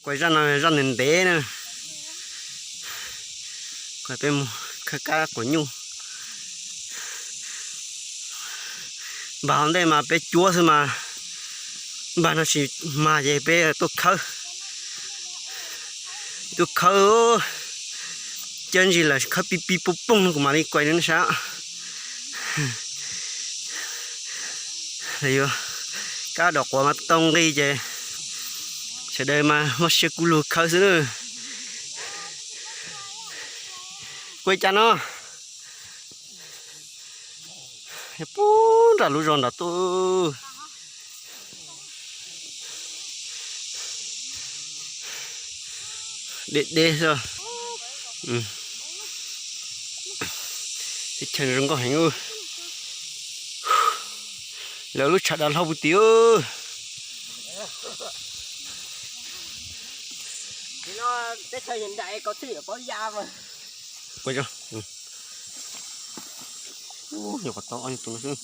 Kuv zaj no zaj ntev ntev na, kuv peb mus khawb kab quav nyuj. Npag hauv ntej mas peb cuab xwb mas, npag no tsis mag ces peb tuaj khawb, tuaj khawb, cov ntsis lawm khawb pib pib poob poob no kuv mam li kuaj rau nej saib. Yuav kab dom quav mas tau nqi ces sawv daws mas muaj siab kub lug khawb xwb na. Kuaj cas no, pub nram lub zos nram tuaj. Deb deb xwb. Teb chaws zoo nkauj heev. Lawv lub tshav dav hlau puv tid. Ua, nyuam qhuav tau ob tus xwb.